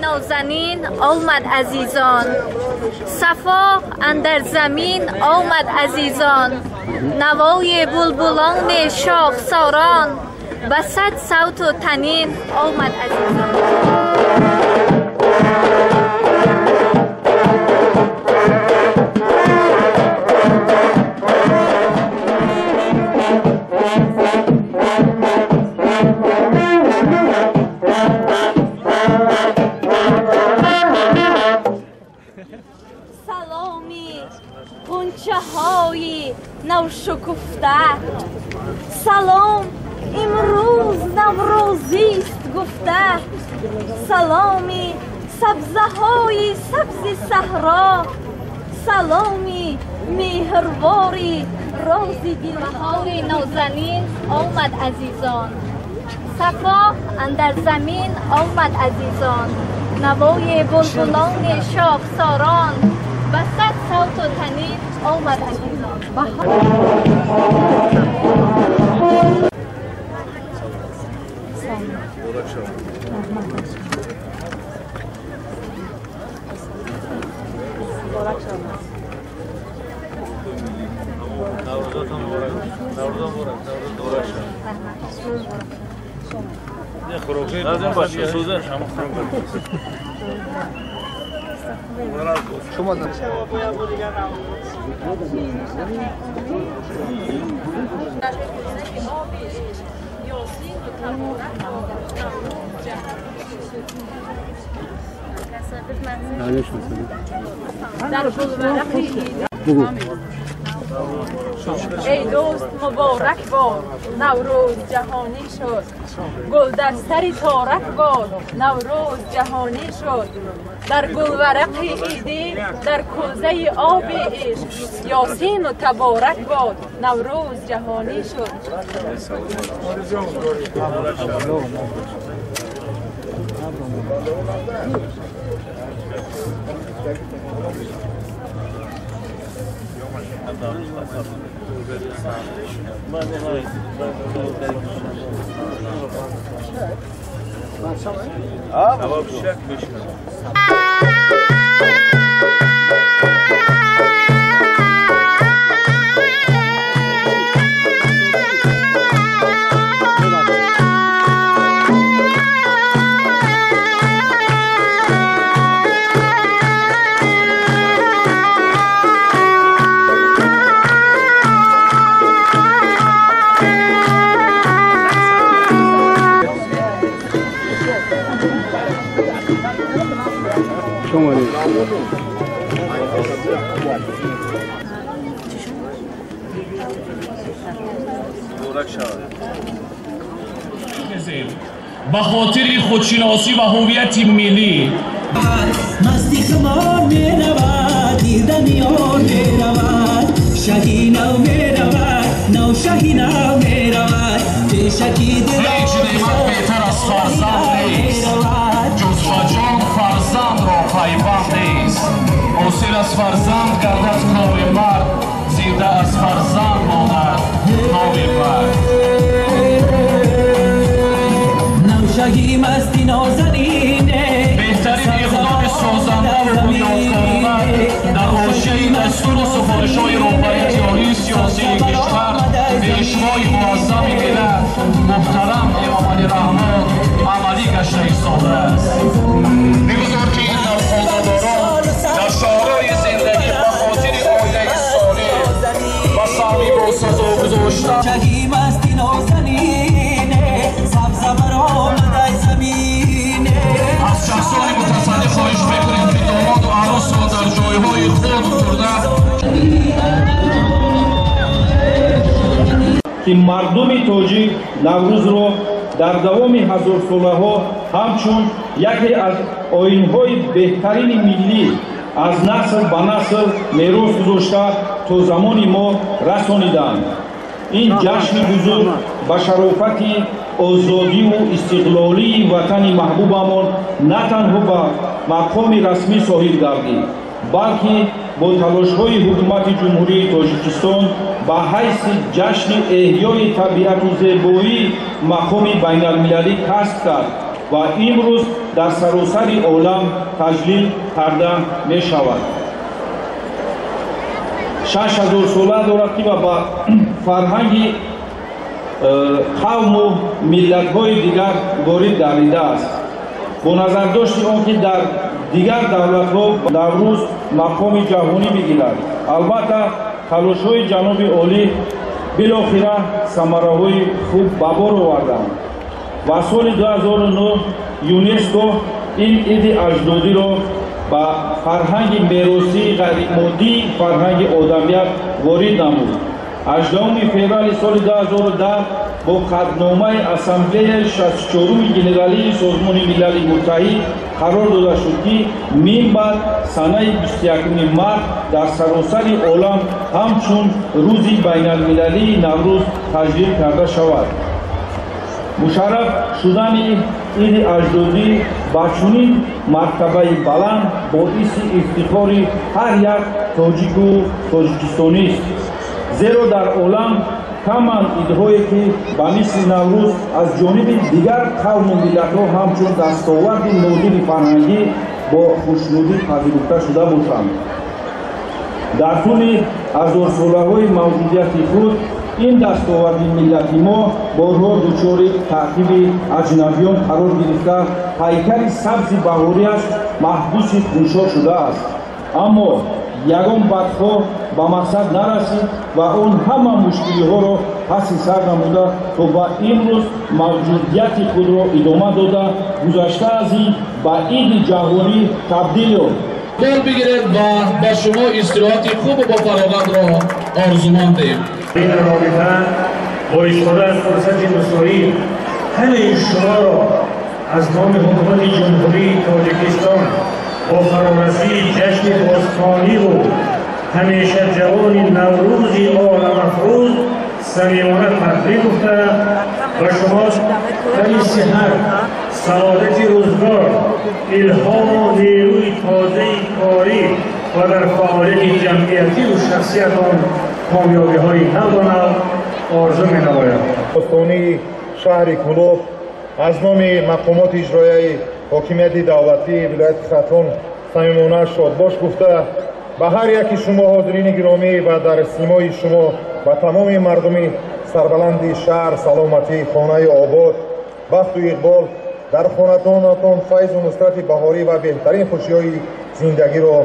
نازنین آمد عزیزان، صفا اندر زمین آمد عزیزان، نوای بلبلان شاخساران به صد صوت و طنین آمد عزیزان. نوشکفته سلام امروز نوروزیست گفته، سلامی سبزه های سبز صحرا، سلامی مهرواری روزی دل. بهار نازنین آمد عزیزان، صفا اندر زمین آمد عزیزان، نوای بلبلان شاخساران به صد صوت و طنین آمد عزیزان. ای دوست مبارک باد نوروز جهانی شد، گل در سر تارک باد نوروز جهانی شد، در گل ورق عیدی در کوزه آب عشق، یاسین و تبارک باد نوروز جهانی شد. به خاطر خودشناسی و هویت ملی مستی خمار می رود، دیدنی آن می رود، شهی نو می رود، نو شهی نو می رود، پیشکی دل هیچ نعمت بهتر از فرزند نیست، جز جان فرزند را پیوند نیست، حاصل از فرزند گردد کام مرد، زنده از فرزند ماند نام مرد. شهی مستی نازنینه بهترین اقدام سازنده و بنیادکارانه در حاشیه دستور و سفارش‌های رهبری عالی سیاسی کشور پیشوای معظم ملت محترم امام علی رحمان عملی گشته ایستاده است. بگذار که این نوخانه‌داران در شعارهای زندگی به خاطر آینده سالم و سهمی با سزا گذاشتن. شهی مستی نازنینه از شخصان متصدی خواهش میکنیم که داماد و عروس را در جایهای خود برده که مردم تاجیک نوروز را در دوام هزارساله‌ها همچون یکی از آیین‌های بهترین ملی از نسل به نسل میراث گذاشته تا زمان ما رسانیدند. این جشن بزرگ به شرافت آزادی و استقلالی وطن محبوبمان نه تنها به مقام رسمی صاحب گردید، بلکه با تلاش‌های حکومت جمهوری تاجیکستان به حیث جشن احیای طبیعت و زیبایی مقام بین‌المللی کسب کرد. ва имрӯз дар саросари олам таҷлил карда мешавад. 6000 сола дорад, ки ба фарҳанги қавму миллатҳои дигар ворид гардидааст. Бо назардошти он ки дар дигар давлатҳо Наврӯз мақоми ҷаҳонӣ мегирад, албатта талошҳои ҷаноби олӣ билохира самараҳои хуб ба бор оварданд ва соли 2009 ЮНЕСКО ин иди аҷдодиро ба фарҳанги меросии ғайримоддии фарҳанги одамият ворид намуд. 18 феврали соли 2010 бо қатъномаи Ассамблеяи 64-уми Генералии Созмони Милали Муттаҳид қарор дода шуд, ки минбаъд санаи 21 март дар саросари олам ҳамчун рӯзи байналмилалии Наврӯз таҷлил карда шавад. Мушарраф шудани иди аҷдодӣ ба чунин мартабаи баланд боиси ифтихори ҳар як тоҷику тоҷикистонист, зеро дар олам каманд идҳое, ки ба мисли Наврӯз аз ҷониби дигар қавму миллатҳо ҳамчун дастоварди нодири фарҳангӣ бо хушнудӣ пазируфта шуда бошанд. Дар тӯли ҳазорсолаҳои мавҷудияти худ ин дастоварди миллати мо борҳо дучори таъқиби аҷнабиён қарор гирифта, ҳайкали сабзи баҳориаш маҳбуси хуншор шудааст. Аммо ягон бадхоҳ ба мақсад нарасид ва он ҳама мушкилиҳоро паси сар намуда то ба имрӯз мавҷудияти худро идома дода, гузашта аз ин ба иди ҷаҳонӣ табдил ёфт. Бор бигиред ва ба шумо истироҳати хубу бо фароғатро орзумандем. Ин робита бо истифода аз фурсати мусоид ҳамаи шуморо аз номи ҳукумати Ҷумҳурии Тоҷикистон бо фарорасии ҷашни бостониву ҳамеша ҷавони Наврӯзи оламафрӯз самимона табрик гуфта, ба шумо тани сиҳат, саодати рӯзгор, илҳому нерӯи тозаи корӣ ва дар фаъолияти ҷамъиятиву шахсиятон комёбиҳои навбанав орзу менамоям. Бостонии шаҳри Кӯлоб аз номи мақомоти иҷроияи ҳокимияти давлатии вилояти Хатлон самимона шодбош гуфта, ба ҳар яки шумо ҳозирини гиромӣ ва дар симои шумо ба тамоми мардуми сарбаланди шаҳр саломатӣ, хонаи обод, бахту иқбол, дар хонадонатон файзу нусрати баҳорӣ ва беҳтарин хушиҳои зиндагиро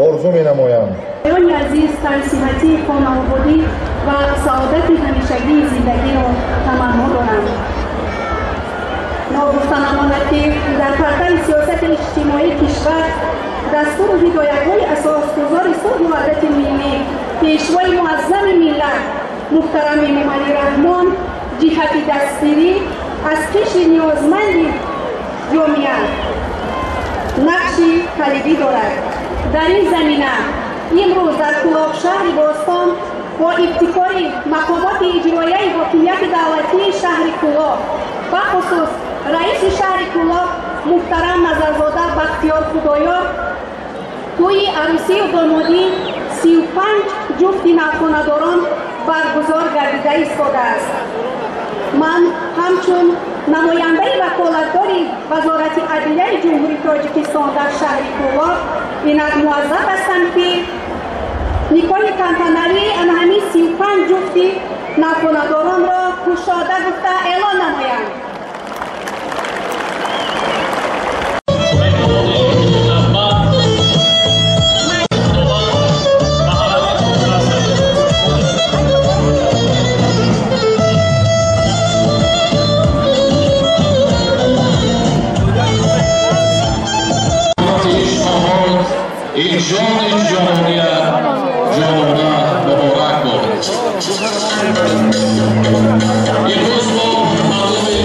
орзу менамоям. Ҷони азиз, тансиҳатии хонаободӣ ва саодати ҳамешагии зиндагиро таманно дорам. Ногуфта намонад, ки дар партави сиёсати иҷтимоии кишвар, дастуру ҳидоятҳои асосгузори сулҳу ваҳдати миллӣ, пешвои муаззами миллат муҳтарам Эмомалӣ Раҳмон ҷиҳати дастгирӣ аз қишри ниёзманди ҷомеа нақши калидӣ дорад. Дар ин замина имрӯз дар Кӯлоб шаҳри бостон бо ибтикори мақомоти иҷроияи ҳокимияти давлатии шаҳри Кӯлоб, бахусус раиси шаҳри Кӯлоб муҳтарам Назарзода Бахтиёр Худоёр, тӯйи арӯсию домодӣ 35 ҷуфти навхонадорон баргузор гардида истодааст. Ман ҳамчун намояндаи ваколатдори Вазорати адлияи Ҷумҳурии Тоҷикистон дар шаҳри Кӯлоб инак муаззаф ҳастам, ки никоҳи тантанавии ана ҳамин 35 ҷуфти навхонадоронро кушода гуфта эълон намоям. Ин ҷони ҷавоният ҷонона муборак бод. Имрӯз мо мардуми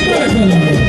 Barakallah.